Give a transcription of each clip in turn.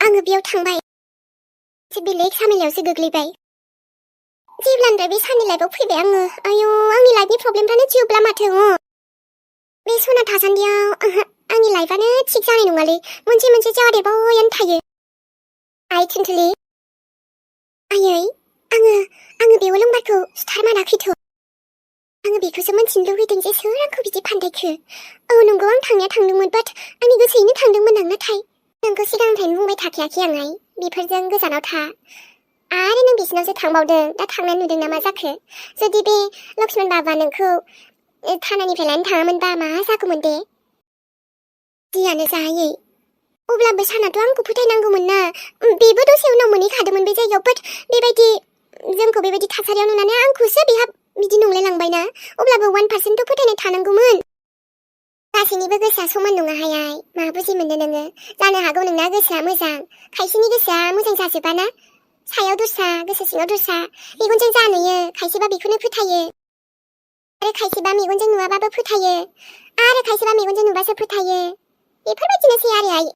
आङो बेयाव थांबाय बेलेग सामेलायावसो गोग्लैबाय जेब्लानिफ्राय बे साननि लाइफआव फैबाय आङो आयौ आंनि लाइफनि प्रब्लेमफ्रानो जोबला माथो बे सना थासान्दियाव आंनि लाइफआनो थिग जानाय नङालै मोनसे मोनसे जादेरबायानो थायो आइ खिन्थुलि आयै आङो बे अलंबारखौ सुथारमाराखैथ' आङो बेखौसो मोनथिनो लुबैदों जे सोर आंखौ बिदि फान्दायखो औ नंगौ आं थांनाया थांदोंमोन बाट आंनि गोसोयैनो थांदोंमोन आं नाथाय नोंखौ सिगांनिफ्रायनो बुंबाय थाखायाखै आं आइ बेफोरजों गोजानाव था आरो नों बिसिनावसो थांबावदों दा थांनाय नुदों ना मा जाखो जुदि बे लक्ष्मण बाबा नोंखौ थानानिफ्राय लायनो थाङामोनबा मा जागौमोन दे जियानो जायै अब्लाबो सानाथ' आंखौ फोथायनांगौमोन ना बेबो दसे उनाव मोनहैखादोंमोन बे जायगायाव बाट बेबायदि जोंखौ बेबायदि थासारियाव नुनानै आंखौसो बेहा बिदि नंलाय लांबायना अब्लाबो 1% फोथायनाय थानांगौमोन गासैनिबो गोसोआ समान नङा हायाय मा बुजि मोननो नोङो जानो हागौ नोंना गोसोआ मोजां खायसेनि गोसोआ मोजां जाजोबा ना सायाव दस्रा गोसो सिङाव दस्रा मेगनजों जा नुयो खायसेबा बेखौनो फोथायो आरो खायसेबा मेगनजों नुवाबाबो फोथायो आरो खायसेबा मेगनजों नुबासो फोथायो बेफोरबायदिनोसै आरो आइ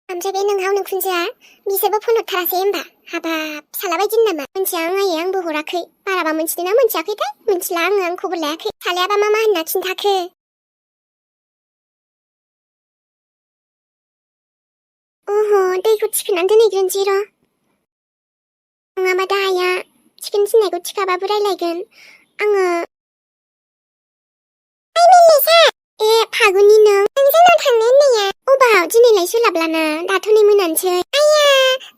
ओमफ्राय बे नोंहाव नोंखुनजोआ बिसोरबो फन हरथारासै होमबा हाबाब फिसाला बायदिनो नामा मोनथिया आं आयै आंबो हराखै बाराबा मोनथिदों ना मोनथियाखैथाय मोनथिला आं खबर लायाखै फिसालायाबा मा होनना खिन्थाखो ओहो दैखौ थिखोनानै दोनहैग्रोनोसै र' नङाबा दा आइया थिखोनो थिननायखौ थिखाबाबो रायलायगोन आङो ए फागुननि नों जोंनाव थांनो होननाया अबाव दिनैलाय सोलाबलाना दाथ' नै मोनानोसै आइया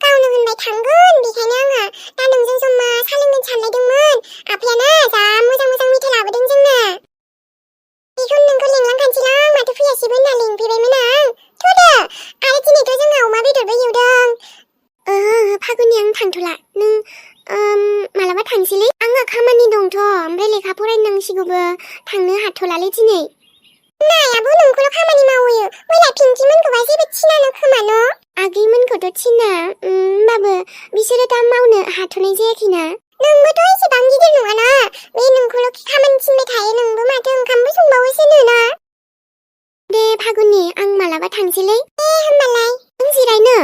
गावनो होनबाय थांगोन बेखायनो आङो दा नोंजों जमा सा लोंनो सानलायदोंमोन आफायानो जा मोजां मोजां मेथाइ लाबोदों जोंनो बेखौनो नोंखौ लिंलांखानोसैलां माथो फैयासैबो होनना लिंफैबायमोन आं थौदो आरो दिनैथ' जोंहा अमा बेदरबो एवदों फागुननि आं थांथ'ला नों मालाबा थांसैलै आंहा खामानि दंथ' ओमफ्राय लेखा फरायनांसिगौबो थांनो हाथ'लालै दिनै नायाबो नोंखौल' खामानि मावयो मैया पिंकिमोनखौबा जेबो थिनानो खोमा न' आगैमोनखौथ' थिना होमबाबो बिसोरो दा मावनो हाथ'नाय जायाखैना नोंबोथ' एसेबां गिदिर नङाना बे नोंखौल' खामानि थिनबाय थायो नोंबो माथो ओंखामबो संबावोसोनो ना दे फागुननि आं मालाबा थांसैलै दे होमबालाय नों जिरायनो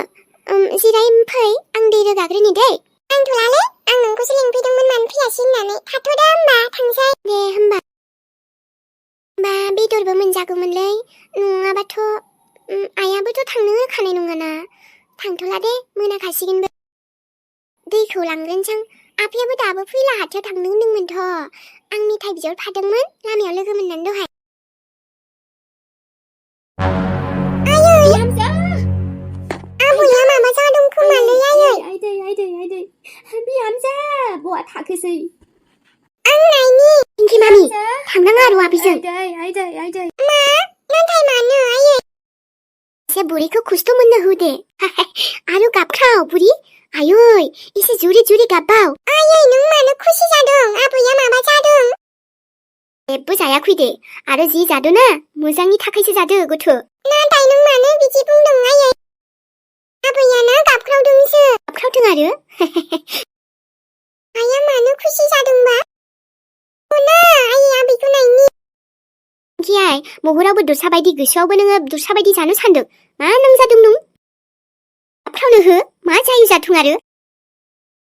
जिराय फै आं दै रोगाग्रोनि दै नांथ'लालै आं नोंखौसो लिंफैदोंमोन मानो फैयासै होननानै थाथ'दो होमबा थांसै दे होमबा बा बेदरबो मोनजागौमोनलै नङाबाथ' आइयाबोथ' थांनो होखानाय नङाना थांथ'ला दे मोनाखासिगोनबो दैखौ लांग्रोनोसै आफायाबो दाबो फैला हाथायाव थांनो होनदोंमोनथ' आं मेथाइ बिहरफादोंमोन लामायाव लोगो मोननानै दहाय आबैया माबा जादों खोमालै आयै बिहामजो बहा थाखोसै आं नायनि पिंकि मामि थांनाङा आरो आबैजों आइदै मा नाथाय मानो आयै एसे बुरिखौ खस्थ' मोननो होदे आरो गाबख्राव बुरि आयै एसे जुरि जुरि गाबबाव आयै नों मानो खुसि जादों आबैया माबा जादों जेबो जायाखै दे आरो जि जादों ना मोजांनि थाखायसो जादो गथ' नाथाय नों मानो बिदि बुंदों आयै आबैयानो गाबख्रावदोंसो गाबख्रावदों आरो आइया मानो खुसि जादोंबा अना आयै आबैखौ नायनि गियाय महरावबो दस्रा बायदि गोसोआवबो नोङो दस्रा बायदि जानो सानदों मा नों जादों नों गाबख्रावनो हो मा जायो जाथों आरो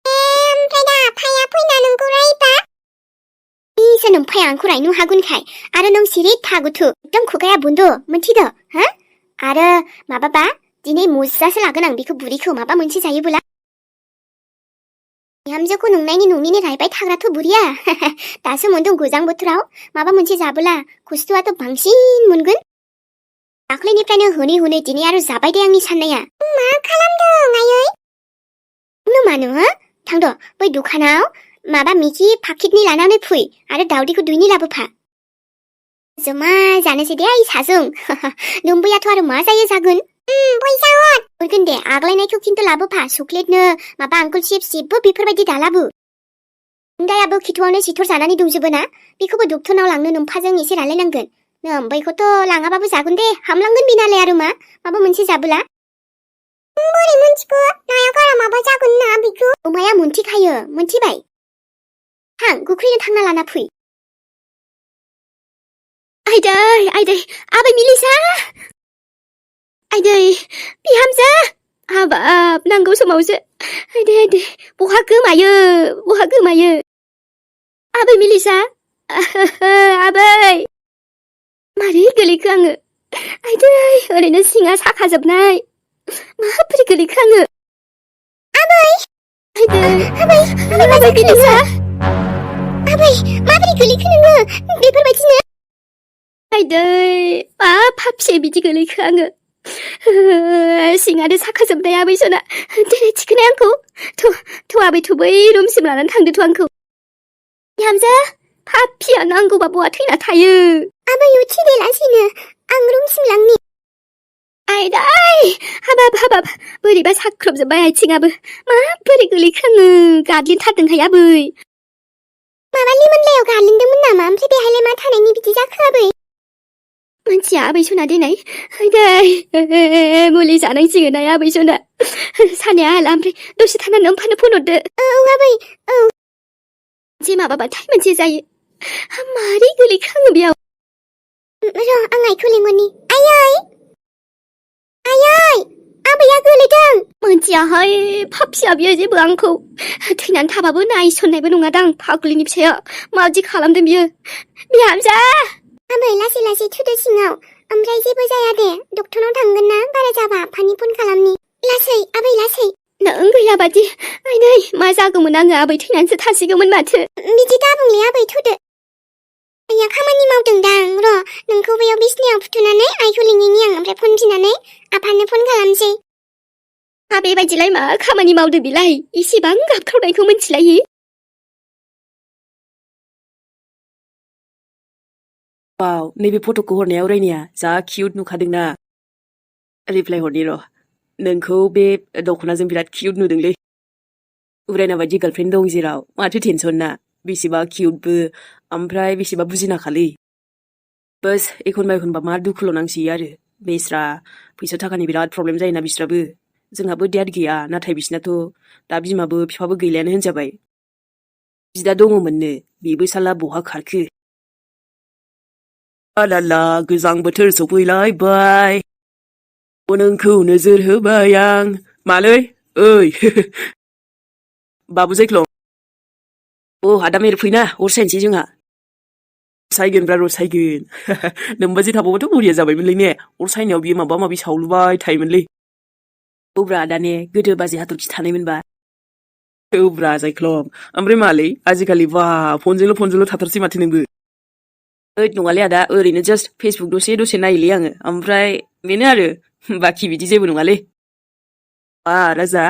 ओमफ्राय दा आफाया फैना नोंखौ रायबा इसो नोमफाया आंखौ रायनो हागोनखाय आरो नों सिरि थागुथु एकदम खुगाया बन्द मोनथिदो हा आरो माबाबा दिनै मुजासो लागोन आं बेखौ बुरिखौ माबा मोनसे जायोबोला बिहामजोखौ नंनायनि नङिनि रायबाय थाग्राथ' बुरिया दासो मोनदों गोजां बोथोराव माबा मोनसे जाबोला खस्थ'आथ' बांसिन मोनगोन दाख्लैनिफ्रायनो हनै हनै दिनै आरो जाबाय दे आंनि साननाया मा खालामदों आयै नों मानो हो थांद' बै दखानाव माबा मिखि पाकेटनि लानानै फै आरो दावदैखौ दुइनि लाबोफा जमा जानोसै दे आइ साजों नोमबैयाथ' आरो मा जायो जागोन फैसा हरगोन दे आग्लायनायखौ खिन्थु लाबोफा चक्लेटनो माबा आंकुल चिप्स जेबो बेफोरबायदि दालाबो दायाबो खिथुआवनो सिथर जानानै दंजोबो ना बेखौबो डक्टरनाव लांनो नोमफाजों एसे रायलायनांगोन बैखौथ' लाङाबाबो जागोन दे हामलांगोन बिनालाय आरो माबा मोनसे जाबोला बोरै मोनथिखो नाया गारा माबा जागोन ना बेखौ अमाया मोनथिखायो मोनथिबाय थां गोख्रैनो थांना लाना फै आइदै आबै मिलिसा आइदै बिहामजो हाबा हाब नांगौ समावसो दे बहा गोमायो आबै मिलिसा आबै मारै गोलैखो आङो आइदै ओरैनो सिङा साखाजोबनाय माबोरै गोलैखो आङो आबै मिलिसा आबै माबोरै गोलैखो नोङो बेफोरबायदिनो आइदै मा फाफियै बिदि गोलैखो आङो सिङानो साखाजोबनाय आबै सना दिनै थिखोनाय आंखौ थ' आबै थ' बै रुमसिम लानानै थांदोथ' आंखौ बिहामजो फाफियानो नांगौबा बहा थैना थायो आबै उथिदे लासैनो आं रुमसिम लांनि आइदै हाबाब बोरैबा साख्रबजोब्बाय आथिङाबो माबोरै गोलैखो आङो गादलिनथारदोंहाय आबै माबा लिमोनलायाव गालिनदोंमोन नामा ओमफ्राय बेहायलाय मा थानायनि बिदि जाखो आबै मोनथिया आबै सना दिनै आइदै मुलि जानांसिगोन आबै सना सानाया हाला ओमफ्राय दसे थानानै ओमफानो फन हरदो औ आबै औ जे माबाबाथाय मोनसे जायो मारै गोलैखो आङो बेयाव र' आं आइखौ लिंहरनि आयै आबैया गोलैदों मोनथियाहाय फाफिया बियो जेबो आंखौ थैनानै थाबाबो नायसननायबो नङादां फाग्लिनि फिसाया मादि खालामदों बियो बिहामजो आबै लासै लासै थुदो सिङाव ओमफ्राय जेबो जाया दे डक्टरनाव थांगोन ना बारा जाबा आफानि फन खालामनि लासै आबै लासै नों गैयाबादि आइदै मा जागौमोन आङो आबै थैनानैसो थासिगौमोन माथो बिदि दाबुंले आबै थुदो आइया खामानि मावदोंदां र' नोंखौ बैयाव बिसिनायाव फुथुनानै आइखौ लिंहैनि आं ओमफ्राय फन फिनानै आफानो फन खालामसै बेबायदिलाय मा खामानि मावदो बेलाय इसेबां गाबख्रावनायखौ मिथिलायो वाव नैबे फट'खौ हरनायाव रायनाया जा किउट नुखादोंना रिप्लाय हरनि र' नोंखौ बे दख'नाजों बिराद किउट नुदोंलै उरायना बायदि गार्लफ्रेन्ड दं जेराव माथो टेनसन ना बेसेबा किउटबो ओमफ्राय बेसेबा बुजिनाखालै बास एखनबा मा दुखुल' नांसैयो आरो बेस्रा फैसा थाखानि बिराद प्रब्लेम जायोना बिस्राबो जोंहाबो डेड गैया नाथाय बिसिनाथ' दा बिमाबो बिफाबो गैलायानो होनजाबाय बिदा दङमोननो बेबो साला बहा खारखो आलाला गोजां बोथोर सफैलायबाय नोंखौ नोजोर होबाय आं मालै ओइ बाबु जायख्लं आदा मेर फैना अर सायनोसै जोंहा सायगोनब्रा र' सायगोन नोमबाजै थाबावबाथ' बरिया जाबायमोनलै ने अर सायनायाव बियो माबा माबि सावलुबाय थायोमोनलै औब्रा आदा ने गोदो बाजै हाथरखि थानायमोनबा औब्रा जायख्लं ओमफ्राय मालै आजिखालि बा फनजोंल' थाथारसै माथो नोंबो ओइद नङालै आदा ओरैनो जास्ट फेसबुक दसे नायोलै आङो ओमफ्राय बेनो आरो बाखि बिदि जेबो नङालै राजा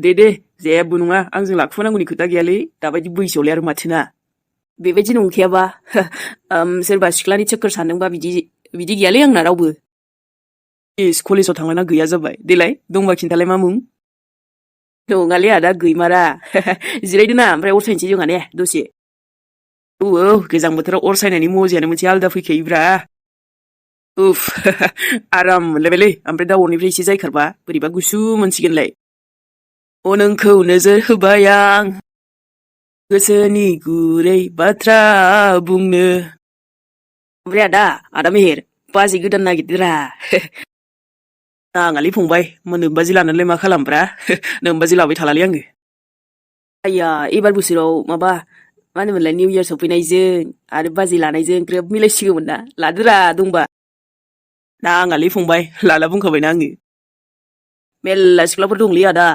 दे जेबो नङा आंजों लाखुमानांगौनि खोथा गैयालै दाबायदि बैसोआवलाय आरो माथोना बेबायदि नंखायाबा सोरबा सिख्लानि चक्कर सानदोंबा बिदि गैयालै आंना रावबो कलेजाव थांलाना गैया जाबाय देलाय दंबा खिन्थालाय मा मुं नङालै आदा गैमारा जिरायदोना ओमफ्राय अर सायनोसै जोंहा ने दसे औ गोजां बोथोराव अर सायनायनि मजायानो मोनसे आलदा फैखायोब्रा उफ आराम मोनलायबायलै ओमफ्राय दा अरनिफ्राय एसे जायखारबा बोरैबा गुसु मोनसिगोनलाय नोंखौ नोजोर होबाय आं गोसोनि गुरै बाथ्रा बुंनो ओमफ्राय आदा मेहेर बाजै गोदान नागिरदोरा नाङालै फंबाय नोमबाजै लानानैलाय मा खालामब्रा नोमबाजै लाबाय थालालै आङो आइया एबार बोसोराव माबा मा होनोमोनलाय निउ इयार सफैनायजों आरो बाजै लानायजों ग्रोब मिलायसिगौमोन ना लादोरा दंबा नाङालै फंबाय लाला बुंखाबायना आङो मेल्ला सिख्लाफोर दंलै आदा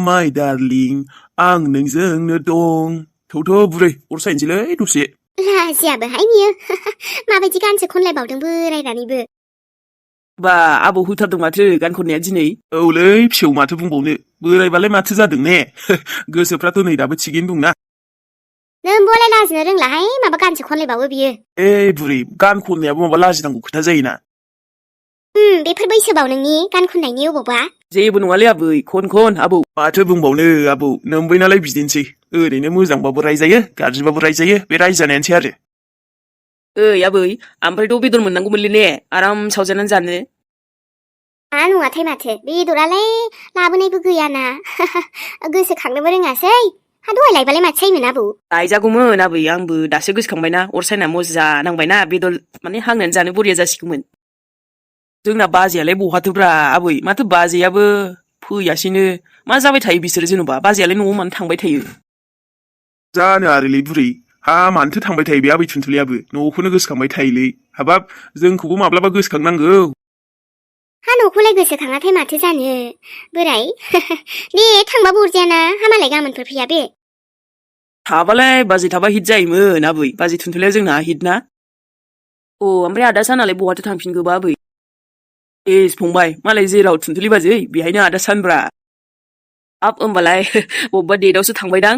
माय डार्लिं आं नोंजोंनो दं थौ बुरै अर सायनोसैलै दसे लाजियाबोहाय बियो माबायदि गानसो खनलायबावदों बोरायनानैबो बा आबौ होथारदों माथो गान खननाया दिनै औलै फिसौ माथो बुंबावनो बोरायबालाय माथो जादों ने गोसोफ्राथ' नै दाबो थिगैनो दंना नोंबोलाय लाजिनो रोंलाहाय माबा गानसो खनलायबावो बियो बुरै गान खननायाबो माबा लाजिनांगौ खोथा जायोना बेफोर बैसोबाव नोंनि गान खननायनि अबावबा जेबो नङालै आबै खन आबौ माथो बुंबावनो आबौ नोमबैनालाय बिदिनोसै ओरैनो मोजांबाबो रायजायो गाज्रिबाबो रायजायो बे रायजानायानोसै आरो आबै ओमफ्रायथ' बेदर मोननांगौमोनलै ने आराम सावजानानै जानो नङाथाय माथो बेदरालाय लाबोनायबो गैयाना गोसोखांनोबो रोङासै दहाय लायबालाय माथो जायोमोन आबौ लायजागौमोन आबै आंबो दासो गोसोखांबायना अर सायना मजा नांबायना बेदर माने हांनानै जानो बरिया जासिगौमोन जोंना बाजैयालाय बहाथोब्रा आबै माथो बाजैयाबो फैयासैनो मा जाबाय थायो बिसोरो जेन'बा बाजैयालाय न'आव मानो थांबाय थायो जानो आरोलै बुरै हा मानोथो थांबाय थायो बे आबै थुनथुलियाबो न'खौनो गोसोखांबाय थायोलै हाबाब जोंखौबो माब्लाबा गोसोखांनांगौ हा न'खौलाय गोसोखाङाथाय माथो जानो बोराय दे थांबाबो अरजायाना हा मालाय गाबोनफोर फैया बे थाबालाय बाजै थाबा हिट जायोमोन आबै बाजै थुनथुलिया जोंना हिट ना अ ओमफ्राय आदा सानालाय बहाथो थांफिनखोबा आबै एस फंबाय मालाय जेराव थुनथुलि बाजै बेहायनो आदा सानब्रा हाब होमबालाय बबेबा डेटआवसो थांबायदां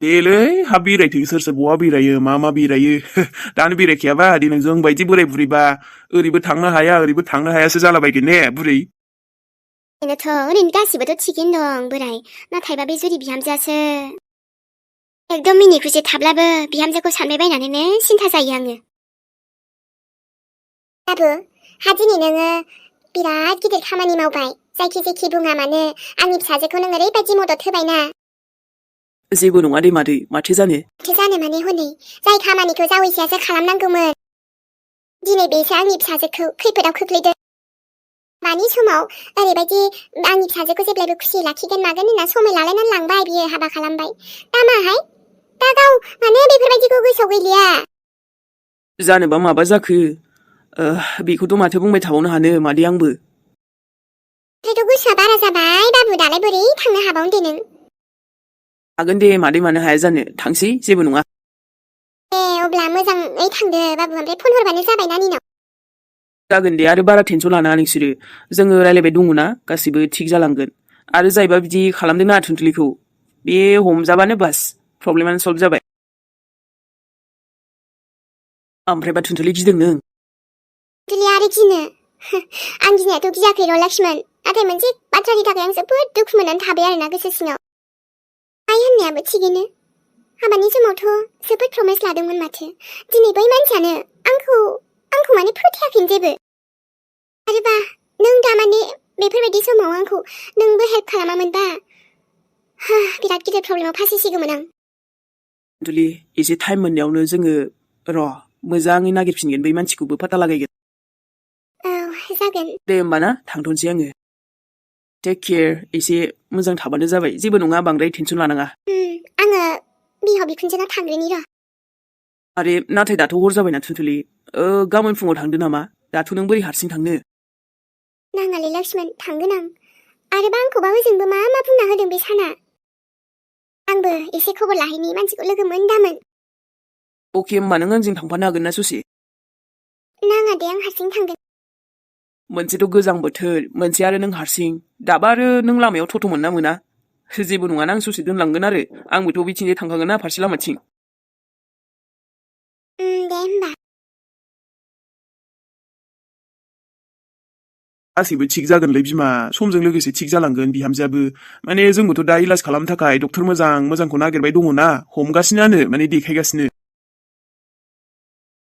देलै हा बेरायथों सोर सोर बहा बेरायो मा बेरायो दानो बेरायखायाबा देनां जों बायदि बोराय बुरैबा ओरैबो थांनो हाया ओरैबो थांनो हायासो जालाबायगोन ने बुरै बेनोथ' ओरैनो गासिबोथ' थिगैनो दं बोराय नाथायबा बे जुदि बिहामजोआसो एकदम मिनि खुसि थाब्लाबो बिहामजोखौ सानबाय बायनानैनो सिन्था जायो आङो बाबु हा दिनै नोङो बिराद गिदिर खामानि मावबाय जायखि जेखि बुङा मानो आंनि फिसाजोखौ नों ओरैबायदि मदद होबायना जेबो नङा दे मादै माथो जानो माने हनै जाय खामानिखौ जावैसोआसो खालामनांगौमोन दिनै बेसो आंनि फिसाजोखौ खैफोदाव खोख्लैदों मानि समाव ओरैबायदि आंनि फिसाजोखौ जेब्लायबो खुसि लाखिगोन मागोन होनना समय लालायनानै लांबाय बियो हाबा खालामबाय दा माहाय दा गाव मानो बेफोरबायदिखौ गोसोआव गैलिया जानोबा माबा जाखो बेखौथ' माथो बुंबाय थाबावनो हानो मादै आंबो ओमफ्रायथ' गोसोआ बारा जाबाय बाबु दालाय बोरै थांनो हाबावनो दे नों हागोन दे मादै मानो हाया जानो थांसै जेबो नङा ए अब्ला मोजाङै थांदो बाबु ओमफ्राय फन हरबानो जाबाय नानिनाव जागोन दे आरो बारा टेनसन लानाङा नोंसोरो जोङो रायलायबाय दङ ना गासिबो थिग जालांगोन आरो जायबा बिदि खालामदोंना थुनथुलिखौ बे हमजाबानो बास प्रब्लेमानो सल्भ जाबाय ओमफ्रायबा थुनथुलि गिदों नों थुनथुलिया आरो गिनो आं गिनायाथ' गियाखै र' लक्ष्मण नाथाय मोनसे बाथ्रानि थाखाय आं जोबोद दुखु मोननानै थाबाय आरोना गोसो सिङाव आइ होननायाबो थिगैनो हाबानि समावथ' जोबोद प्रमिस लादोंमोन माथो दिनै बै मानसियानो आंखौ माने फोथायाखैनो जेबो आरोबा नों दा माने बेफोरबायदि समाव आंखौ नोंबो हेल्प खालामामोनबा बिराद गिदिर प्रब्लेमाव फासिसिगौमोन आं थुनथुलि एसे टाइम मोननायावनो जोङो र' मोजाङै नागिरफिनगोन बै मानसिखौबो फाता लागायगोन औ जागोन दे होमबा ना थांथ'नोसै आङो टेक केयार एसे मोजां थाबानो जाबाय जेबो नङा बांद्राय टेनसन लानाङा आङो बिहाव बिखुनजोनाव थांग्रोनि र' आरे नाथाय दाथ' हर जाबायना थुनथुलि गाबोन फुङाव थांदो नामा दाथ' नों बोरै हारसिं थांनो नाङालै लक्ष्मण थांगोन आं आरोबा आंखौबा ओजोंबो मा बुंना होदों बे साना आंबो एसे खबर लाहैनि मानसिखौ लोगो मोनदामोन अके होमबा नों आंजों थांफानो हागोन ना ससे नाङा दे आं हारसिं थांगोन मोनसेथ' गोजां बोथोर मोनसे आरो नों हारसिं दाबा आरो नों लामायाव टट' मोनना मोना जेबो नङाना आं ससे दोनलांगोन आरो आंबोथ' बिथिंजाय थांखागोन ना फारसे लामाथिं दे होमबा गासैबो थिग जागोनलै बिमा समजों लोगोसे थिग जालांगोन बिहामजोआबो माने जोंबोथ' दा इलाज खालामनो थाखाय डक्टर मोजांखौ नागिरबाय दङ ना हमगासिनोआनो माने देखायगासिनो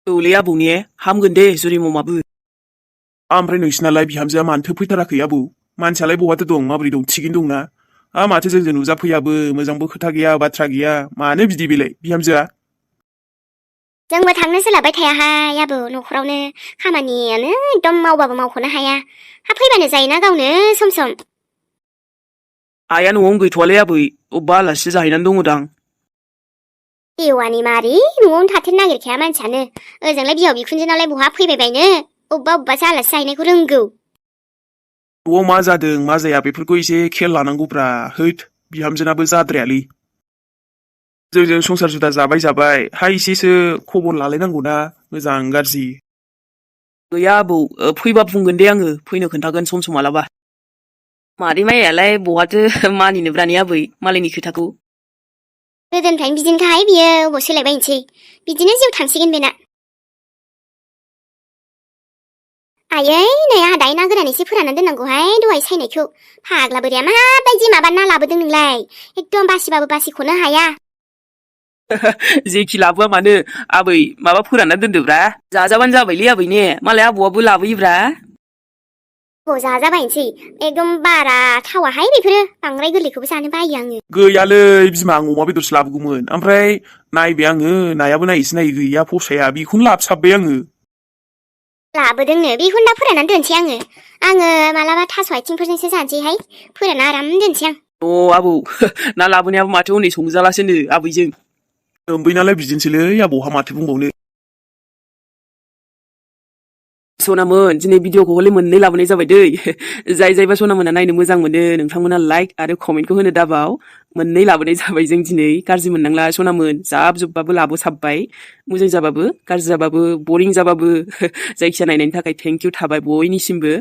औलै आबौने हामगोन दे जुरि ममाबो ओमफ्राय नोंसिनालाय बिहामजोआ मानोथो फैथाराखै आबौ मानसियालाय बहाथो दं माबोरै दं थिगैनो दंना माथो जोंजों नुजाफैयाबो मोजांबो खोथा गैया बाथ्रा गैया मानो बिदि बेलाय बिहामजोआ जोंबो थांनो सोलाबबाय थायाहाय आबौ न'खरावनो खामानियानो एकदम मावबाबो मावख'नो हाया हा फैबानो जायोना गावनो सम सम आइया न'आवनो गैथ'वालै आबै अबेबा आलासि जाहैनानै दङदां देवानि मारि न'आवनो थाथेर नागिरखाया मानसियानो ओजोंलाय बिहाव बिखुनजोनालाय बहा फैबाय बायनो अबेबा आलासि जाहैनायखौ रोंगौ न'आव मा जादों मा जाया बेफोरखौ एसे खेल लानांगौब्रा हैद बिहामजोनाबो जाद्रायालै जोंजों संसार जुदा जाबाय हा एसेसो खबर लालायनांगौना मोजां गाज्रि गैया आबौ फैबा बुंगोन दे आङो फैनो खोन्थागोन सम मालाबा मादै माइयालाय बहाथो मानिनोब्रा ने आबै मालायनि खोथाखौ गोदोनिफ्रायनो बिदिनोखाय बियो अबाव सोलायबायनोसै बिदिनो जिउ थांसिगोन बेना आयै नै आहा दायो ना गोरान एसे फोराननानै दोननांगौहाय दहाय सायनायखौ फाग्ला बोराया माबायदि माबा ना लाबोदों नोंलाय एकदम बासिबाबो बासिख'नो हाया जेखि लाबोआ मानो आबै माबा फोरानना दोन्दोब्रा जाजाबानो जाबायलै आबै ने मालाय आबौआबो लाबोयोब्रा जाजाबायनोसै एकदम बारा थावाहाय बेफोरो बांद्राय गोरलैखौबो जानो बायो आङो गैयालै बिमा आं अमा बेदरसो लाबोगौमोन ओमफ्राय नायबाय आङो नायाबो नायैसो नायै गैया फसाया बेखौनो लाबोसाबबाय आङो लाबोदोंनो बे हुन्दा फोराननानै दोनसै आङो मालाबा थास' आथिंफोरजोंसो जानोसैहाय फोरानना आराम दोनसै आं आबौ ना लाबोनायाबो माथो हनै संजालासोनो आबैजों बैनालाय बिदिनोसैलै आबौहा माथो बुंबावनो सनामोन दिनै भिडिअखौ हले मोननै लाबोनाय जाबाय दै जायबा सनामोना नायनो मोजां मोनो नोंथांमोना लाइक आरो कमेन्टखौ होनो दाबाव मोननै लाबोनाय जाबाय जों दिनै गाज्रि मोननांला सनामोन जाबजोबबाबो लाबोसाबबाय मोजां जाबाबो गाज्रि जाबाबो बरिं जाबाबो जायखिया नायनायनि थाखाय थेंक इउ थाबाय बयनिसिमबो